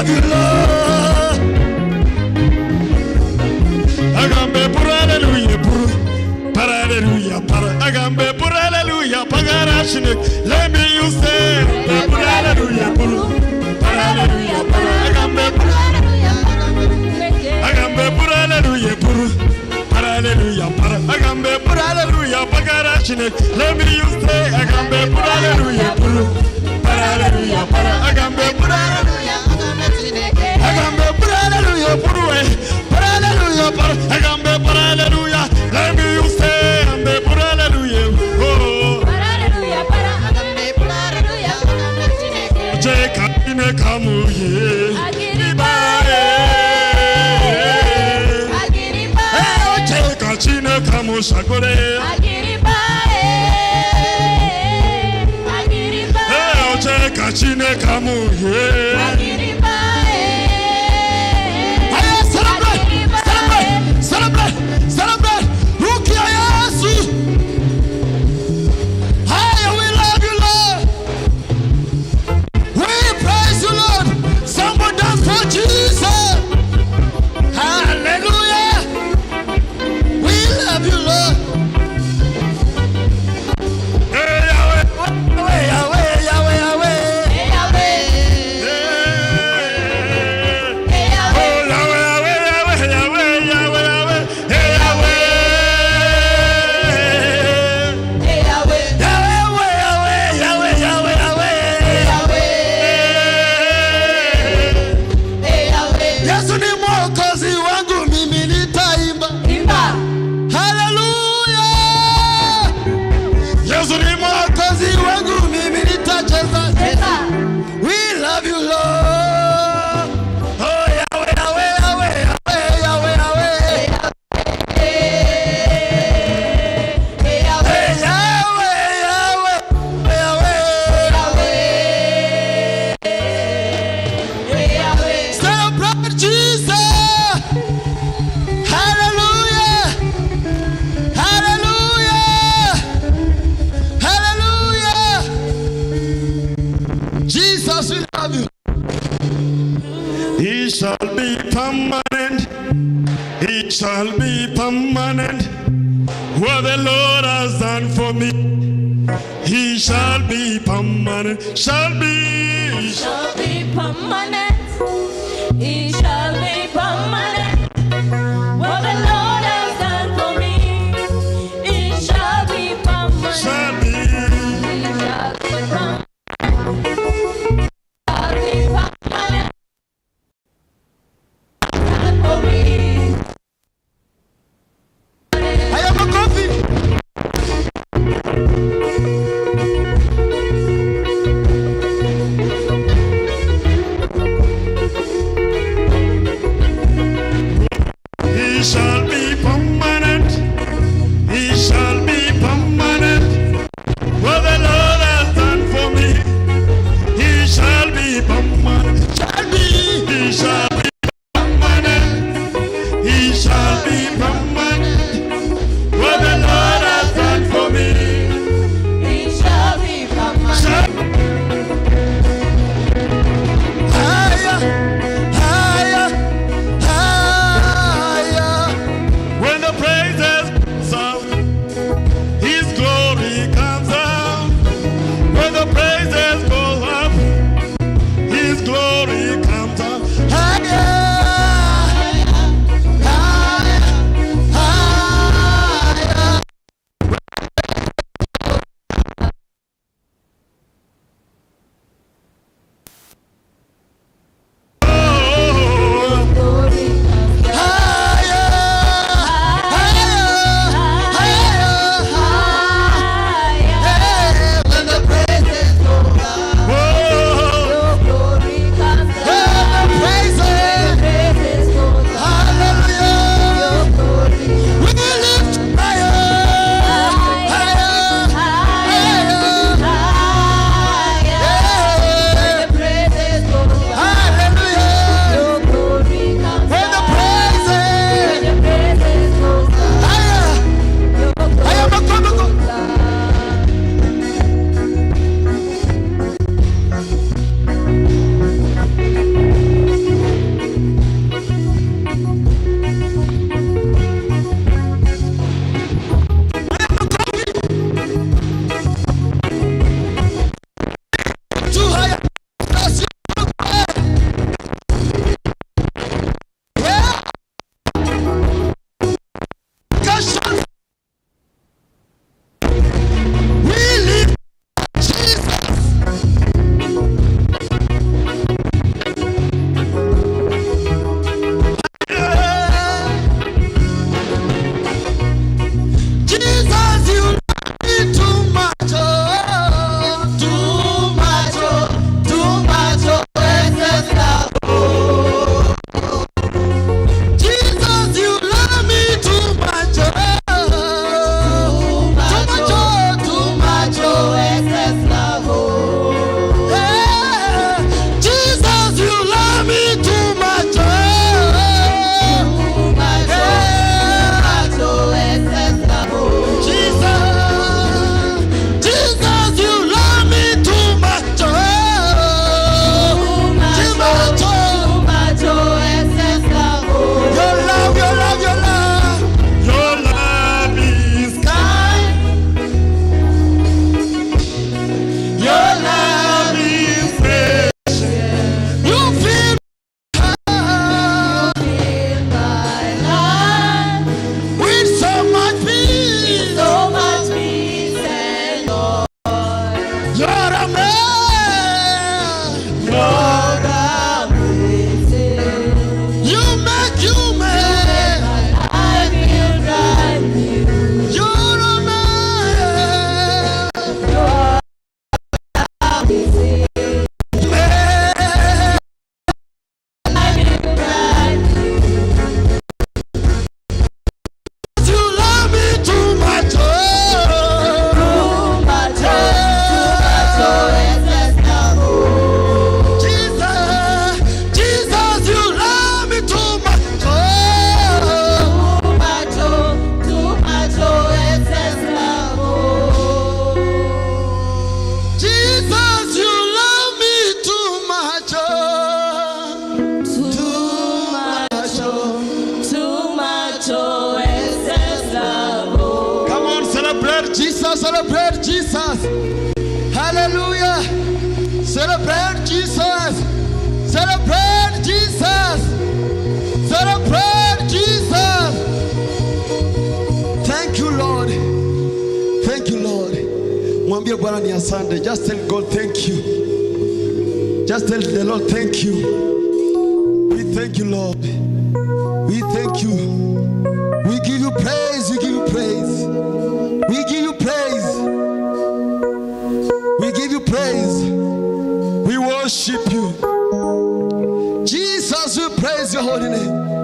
love you, Lord. Aga m eburu hallelujah buru para hallelujah para. Aga m eburu hallelujah pagara Chineke. Let me you say eburu hallelujah buru para hallelujah para. Aga m eburu, aga m eburu hallelujah buru para hallelujah para. Aga m eburu hallelujah pagara Chineke. Let me you say aga m eburu hallelujah buru para hallelujah para. Aga m eburu hallelujah, aga m eburu hallelujah buru para hallelujah para. Aga m eburu hallelujah. Let me you say m eburu hallelujah, oh. Jeka Chineke amụghị Agịrịgba. Ee, oche ka Chineke amụ shagore. Agịrịgba, agịrịgba. Ee, oche ka Chineke amụghị. Agịrịgba. Aya, celebrate, celebrate, celebrate, celebrate. Rukia Yesu. Haya, we love you, Lord. We praise you, Lord. Someone dance for Jesus. Hallelujah. We love you, Lord. Hey, Yahweh, Yahweh, Yahweh, Yahweh, Yahweh. Hey. Oh, Yahweh, Yahweh, Yahweh, Yahweh, Yahweh, Yahweh. Hey, Yahweh. Yahweh, Yahweh, Yahweh, Yahweh, Yahweh. Hey. Yesu ni mwokozi wangu, mimi nitaimba. Haleluya! Yesu ni mwokozi wangu, mimi nitacheza. We love you, Lord. Oh, Yahweh, Yahweh, Yahweh, Yahweh, Yahweh, Yahweh. Hey, Yahweh, Yahweh, Yahweh. Celebrate Jesus. Hallelujah. Hallelujah. Hallelujah. Jesus, we love you. He shall be permanent. He shall be permanent. What the Lord has done for me, he shall be permanent. Shall be. Shall be permanent. It shall be permanent. What the Lord has done for me, it shall be permanent. Shall be. It shall be permanent. Shall be permanent. Done for me. Haya, makofi. Tumwambie Bwana ni asante. Just tell God thank you. Just tell the Lord thank you. We thank you, Lord. We thank you. We give you praise. We give you praise. We give you praise. We give you praise. We worship you. Jesus, we praise your holy name.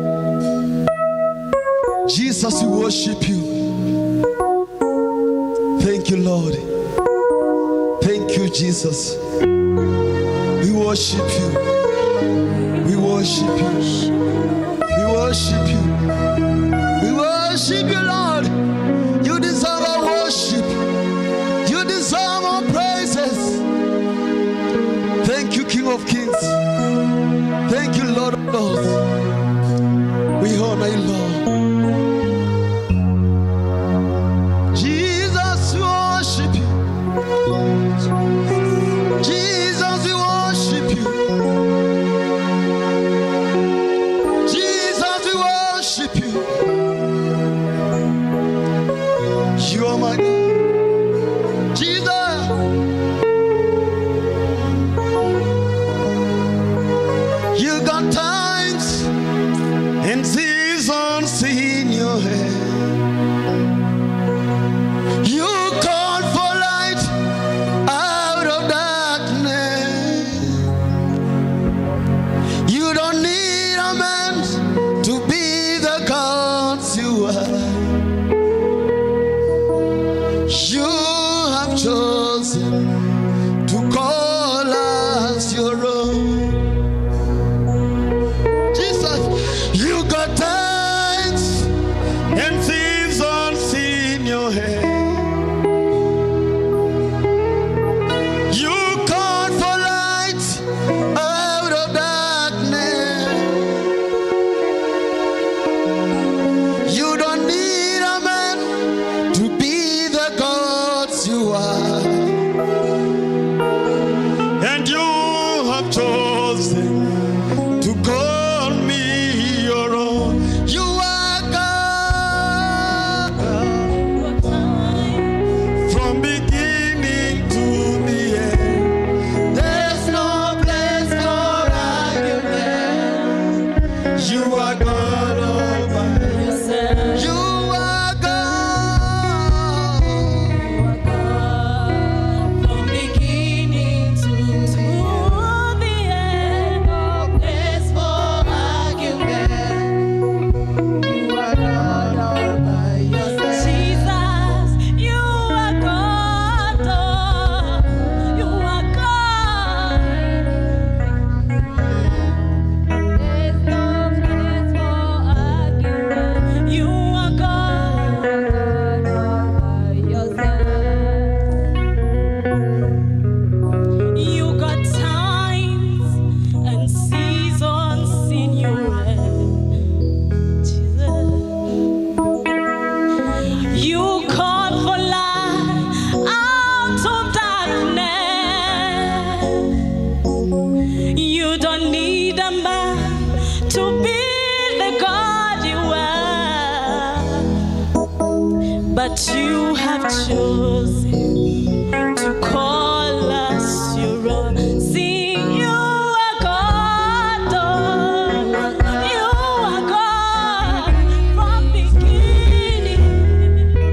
Jesus, we worship you. Thank you, Lord. Thank you, Jesus. We worship you. We worship you. We worship you. We worship you, Lord. You deserve our worship. You deserve our praises. Thank you, King of Kings. Thank you, Lord of Lords. We honor you, Lord. Jesus, we worship you. Jesus, we worship you. Jesus, we worship you. You are my God. Jesus. You got times and seasons in your hand. You call for light out of darkness. You don't need a man to be the God you are. You have chosen to call us your own. Jesus, you got times and seasons in your hand. You call for light out of darkness. You don't need a man to be the God you are. And you have chosen to call me your own. You are God from beginning to the end. There's no place for argument. You are God all by Yourself. You are God. From beginning to the end, no place for argument. You are God all by yourself. Jesus, you are God. Oh, you are God. There's no place for argument. You are God. You are God all by yourself. You got times and seasons in your hand. Jesus. You called for light out of darkness. You don't need a man to be the God you are, but you have chosen to call us your own. See, you are God, oh, you are God from beginning.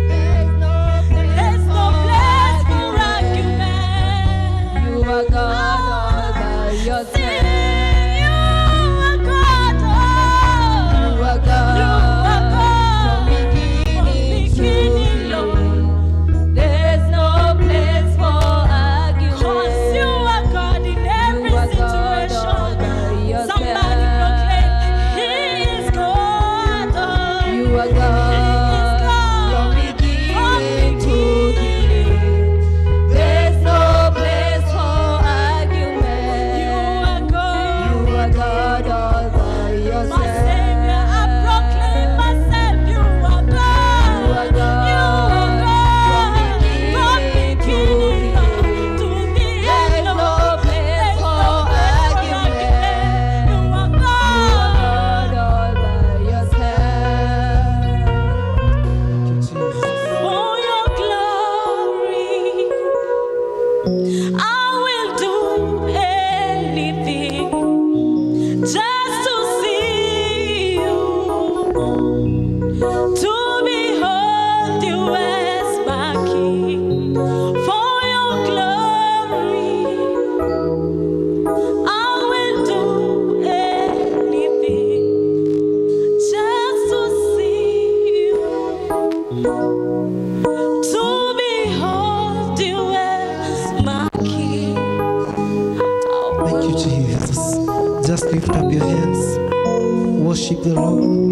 There's no There's no place for argument. You are God all by yourself. See, you are God, oh, You are God you are God from beginning from to beginning, the Lord. end. There's no place Just lift up your hands. Worship the Lord.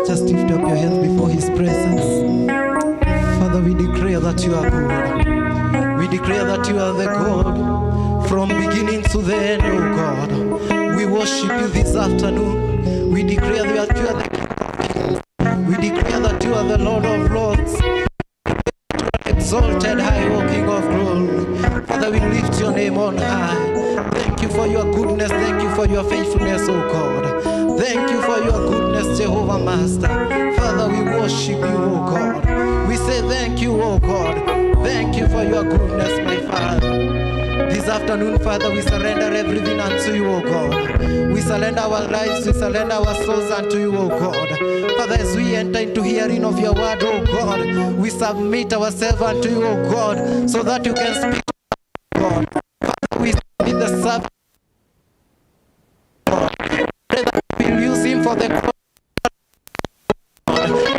Just lift up your hands before His presence. Father, we declare that you are good. We declare that you are the God from beginning to the end, O God. We worship you this afternoon. We declare that you are the King of Kings. We declare that you are the Lord of Lords. Exalted high, O King of Glory. Father, we lift your name on high. Thank you for your goodness. Thank you for your faithfulness, O God. Thank you for your goodness, Jehovah Master. Father, we worship you, O God. We say thank you, O God. Thank you for your goodness, my Father. This afternoon, Father, we surrender everything unto you, O God. We surrender our lives, we surrender our souls unto you, O God. Father, as we enter into hearing of your word, O God, we submit ourselves unto you, O God, so that you can speak, God. Father, we submit the servant, God. Pray that we will use him for the glory.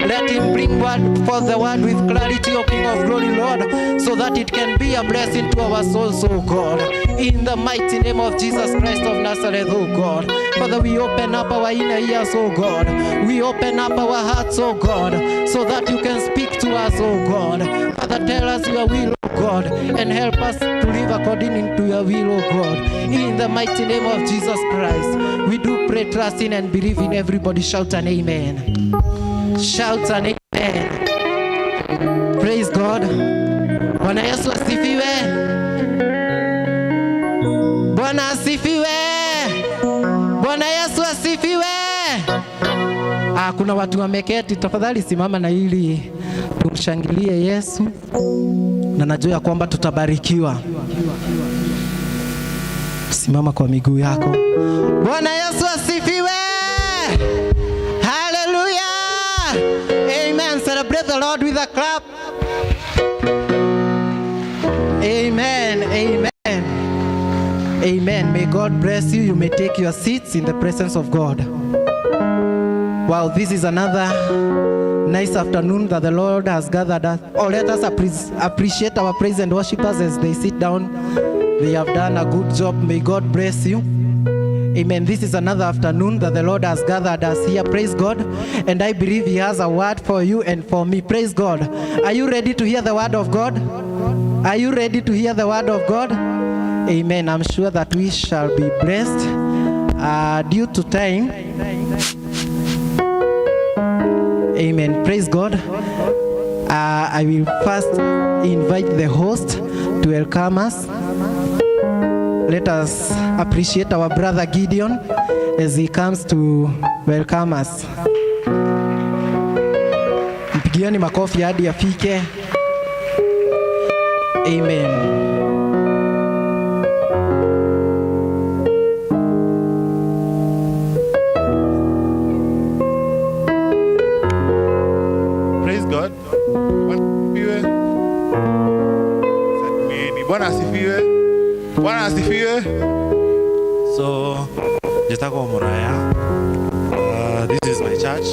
Let him bring word for the word with clarity, O King of Glory, Lord, so that it can be a blessing to our souls, O God. In the mighty name of Jesus Christ of Nazareth, O God. Father, we open up our inner ears, O God. We open up our hearts, O God, so that you can speak to us, O God. Father, tell us your will, O God, and help us to live according to your will, O God. In the mighty name of Jesus Christ, we do pray, trusting and believing. Everybody shout an amen. Shout an amen. Praise God. Bwana Yesu asifiwe. Bwana asifiwe. Bwana Yesu asifiwe. Ah, kuna watu wameketi, tafadhali simama na ili tumshangilie Yesu, na najua ya kwamba tutabarikiwa. Simama kwa miguu yako. Bwana Yesu asifiwe. Hallelujah. Amen. Celebrate the Lord with a clap. Amen. Amen. Amen. May God bless you. You may take your seats in the presence of God. Wow, this is another nice afternoon that the Lord has gathered us. Oh, let us appreciate our praise and worshipers as they sit down. They have done a good job. May God bless you. Amen. This is another afternoon that the Lord has gathered us here. Praise God. And I believe He has a word for you and for me. Praise God. Are you ready to hear the word of God? Are you ready to hear the word of God? Amen. I'm sure that we shall be blessed. Due to time. Amen. Praise God. I will first invite the host to welcome us. Let us appreciate our brother Gideon as he comes to welcome us. Mpigieni makofi hadi afike. Amen. Praise God. Bwana asifiwe. Salimieni. Bwana asifiwe. Bwana asifiwe. So, njĩtagwo Mũraya. This is my church.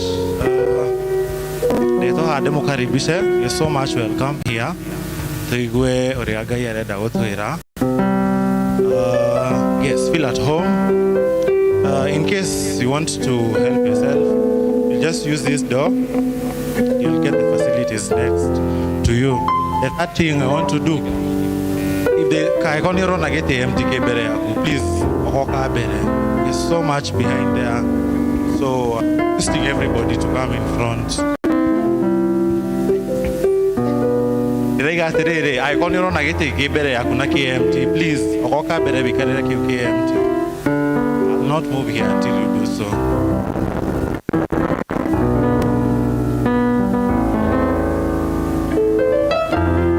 Ndĩtwo haha ndĩmũkaribishe. You're so much welcome here. Tũigue ũrĩa Ngai arenda gũtwĩra. Yes, feel at home. In case you want to help yourself, you just use this door. You'll get the facilities next to you. The third thing I want to do, if the kaiko nĩ ũrona gĩtĩ empty kĩ mbere yaku, please ogoka mbere. There's so much behind there. So, requesting everybody to come in front. Ndĩraiga atĩrĩrĩ, angĩkorwo nĩ ũrona gĩtĩ kĩ mbere yaku na kĩ empty, please ogoka mbere wĩikarĩre kĩu kĩ empty. I'll not move here until you do so.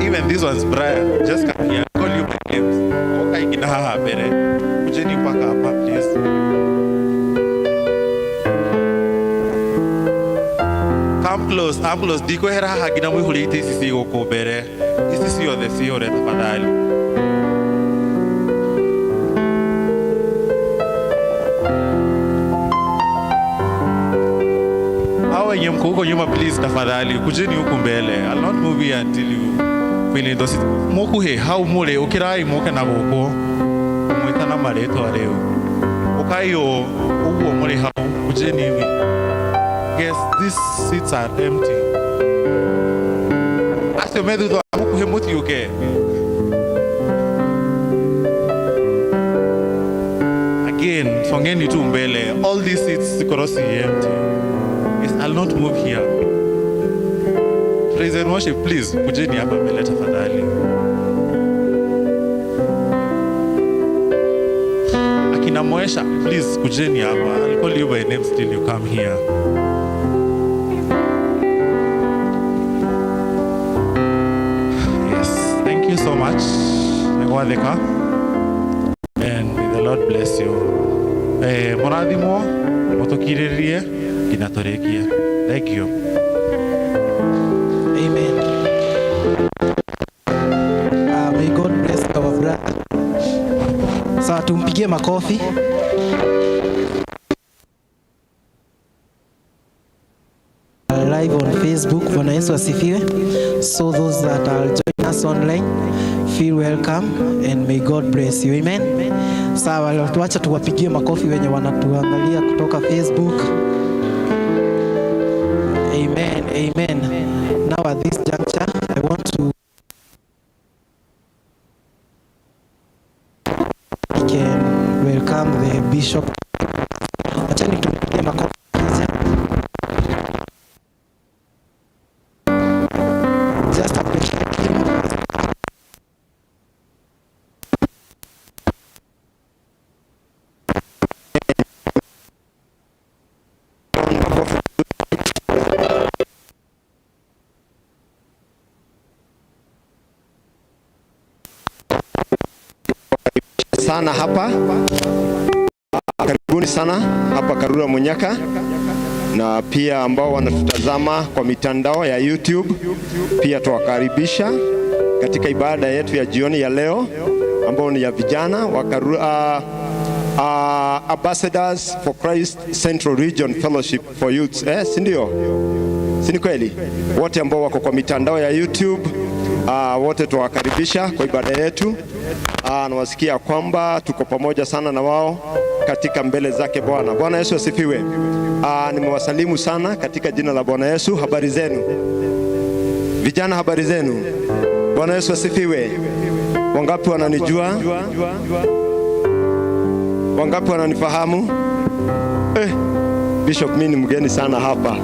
Even this one's Brian. Just come here. Call you by names. Oka ingina haha mbere. Kujeni mpaka hapa please. Come close, come close. Ndikwehera haha nginya mũihũrie itĩ ici ciĩ gũkũ mbere. Ici ciothe cihũre tafadhali. Hao wenye mko huko nyuma please tafadhali kujeni huku mbele. I'll not move here until you fill in those seats. Mukuhi hau mũrĩ ũkĩrai mũke na gũkũ. Mwĩtana marĩtwa rĩu. Ũkai. Ukayo ũguo mũrĩ hau kujeni hivi. Yes, these seats are empty. Acio me thutha wa mũkuhĩ mũtiũke. Again, songeni tu mbele. All these seats zikorwo si empty. Yes, I'll not move here. Praise and worship, please. Kujeni hapa mbele tafadhali. Akina Moesha, please kujeni hapa. I'll call you by name still you come here. Yes, thank you so much. Nĩgwathĩka. And may the Lord bless you. Mũrathimwo, mũtũkirĩrĩrie nginya tũrĩkie. Thank you. Amen. May God bless our brother. Sawa, tumpigie makofi. Live on Facebook. Bwana Yesu asifiwe. So those that are join us online, feel welcome and may God bless you. Amen. Sawa, tuacha tuwapigie makofi wenye wanatuangalia kutoka Facebook. Amen. Amen. Now at this juncture, I want to we can welcome the bishop. Achani tumpigie makofi. Just appreciate him. Sana hapa. Karibuni sana hapa Karura Munyaka, na pia ambao wanatutazama kwa mitandao ya YouTube, pia tuwakaribisha katika ibada yetu ya jioni ya leo ambao ni ya vijana wa Karura, Ambassadors for Christ Central Region Fellowship for Youths, si ndio? Si ni kweli? Wote ambao wako kwa mitandao ya YouTube, wote tuwakaribisha kwa ibada yetu. Nawasikia kwamba tuko pamoja sana na wao katika mbele zake Bwana. Bwana Yesu asifiwe. Nimewasalimu sana katika jina la Bwana Yesu. Habari zenu vijana, habari zenu. Bwana Yesu asifiwe. Wangapi wananijua? Wangapi wananifahamu? Bishop, mimi ni mgeni sana hapa.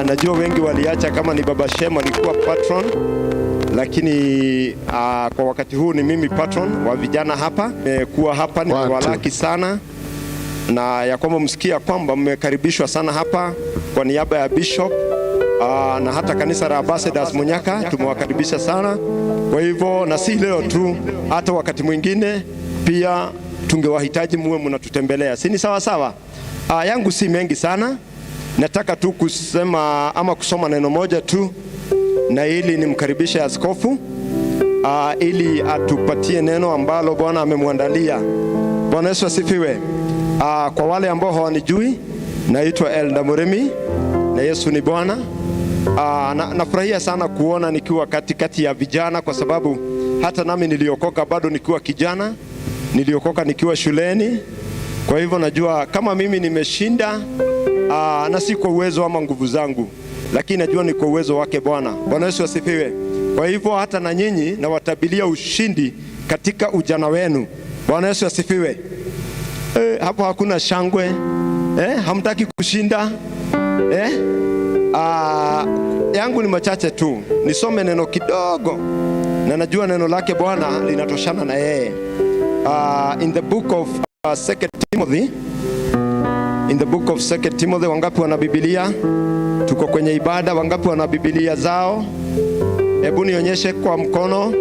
Najua wengi waliacha kama ni Baba Shem alikuwa patron, lakini kwa wakati huu ni mimi patron wa vijana hapa. Kuwa hapa ni walaki sana na ya kwamba msikia kwamba mmekaribishwa sana hapa kwa niaba ya Bishop na hata kanisa la Ambassadors Munyaka tumewakaribisha sana. Kwa hivyo na si leo tu, hata wakati mwingine pia tungewahitaji muwe mnatutembelea. Si ni sawa sawa? Yangu si mengi sana. Nataka tu kusema ama kusoma neno moja tu, na ili nimkaribishe askofu ili atupatie neno ambalo Bwana amemwandalia. Bwana Yesu asifiwe. Kwa wale ambao hawanijui, naitwa Elda Murimi na Yesu ni Bwana. Nafurahia sana kuona nikiwa katikati ya vijana, kwa sababu hata nami niliokoka bado nikiwa kijana, niliokoka nikiwa shuleni. Kwa hivyo najua kama mimi nimeshinda, na si kwa uwezo ama nguvu zangu, lakini najua ni kwa uwezo wake Bwana. Bwana Yesu asifiwe. Kwa hivyo hata na nyinyi nawatabilia ushindi katika ujana wenu. Bwana Yesu asifiwe. Hapo hakuna shangwe. Hamtaki kushinda? Yangu ni machache tu. Nisome neno kidogo, na najua neno lake Bwana linatoshana na yeye. In the book of 2 Timothy, in the book of 2 Timothy, wangapi wana Biblia? Tuko kwenye ibada, wangapi wana Biblia zao? Hebu nionyeshe kwa mkono.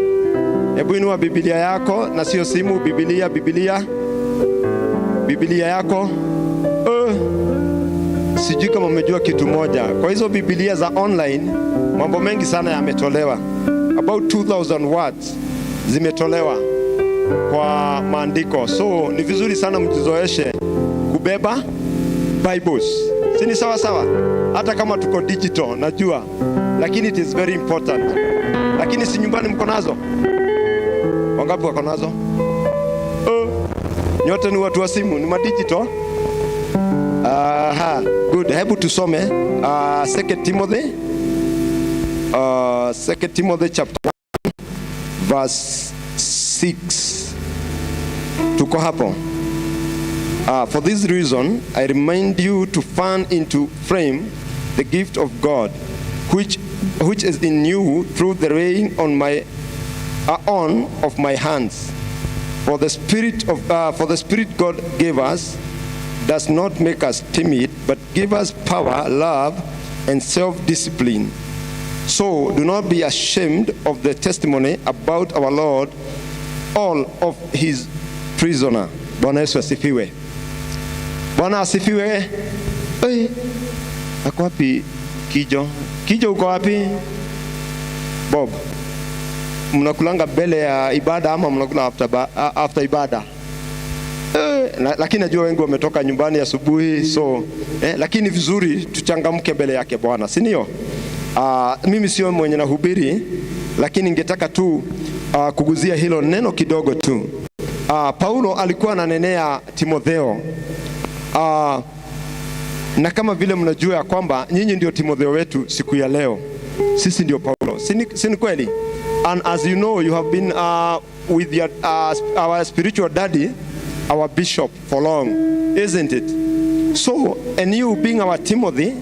Hebu inua Biblia yako na sio simu, Biblia, Biblia. Biblia yako. Sijui kama umejua kitu moja. Kwa hizo Biblia za online, mambo mengi sana yametolewa. About 2000 words zimetolewa kwa maandiko. So ni vizuri sana mjizoeshe kubeba Bibles. Si ni sawa sawa? Hata kama tuko digital najua, lakini it is very important. Lakini si nyumbani mko nazo? Wangapi wako nazo? Nyote ni watu wa simu, ni madigital. Aha, good. Hebu tusome 2 Timothy, 2 Timothy chapter 1 verse 6. Tuko hapo. For this reason, I remind you to fan into flame the gift of God, which is in you through the laying on of my hands. For the Spirit God gave us does not make us timid, but give us power, love, and self-discipline. So do not be ashamed of the testimony about our Lord, or of his prisoner. Bwana Yesu asifiwe. Bwana asifiwe. Hey, ako wapi Kijo? Kijo, uko wapi? Bob, mnakulanga mbele ya ibada ama mnakula after ibada? Lakini najua wengi wametoka nyumbani asubuhi, so lakini vizuri tuchangamke mbele yake Bwana, si ndio? Mimi sio mwenye nahubiri, lakini ningetaka tu kuguzia hilo neno kidogo tu. Paulo alikuwa ananenea Timotheo, na kama vile mnajua ya kwamba nyinyi ndio Timotheo wetu siku ya leo, sisi ndio Paulo, si ni kweli? And as you know, you have been with our spiritual daddy, our bishop, for long, isn't it? So, and you being our Timothy,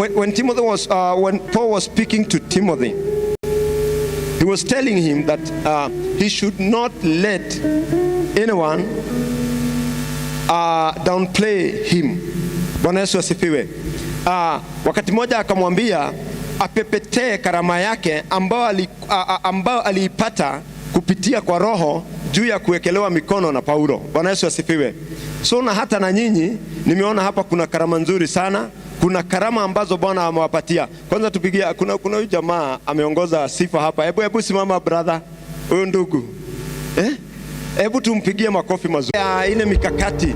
when Paul was speaking to Timothy, he was telling him that he should not let anyone downplay him. Bwana Yesu asifiwe. Wakati mmoja akamwambia apepetee karama yake ambayo aliipata kupitia kwa Roho juu ya kuwekelewa mikono na Paulo. Bwana Yesu asifiwe. So na hata na nyinyi nimeona hapa kuna karama nzuri sana. Kuna karama ambazo Bwana amewapatia. Kwanza tupigia, kuna huyu jamaa ameongoza sifa hapa. Hebu simama brother, huyu ndugu. Eh? Hebu tumpigie makofi mazuri. Ya, ile mikakati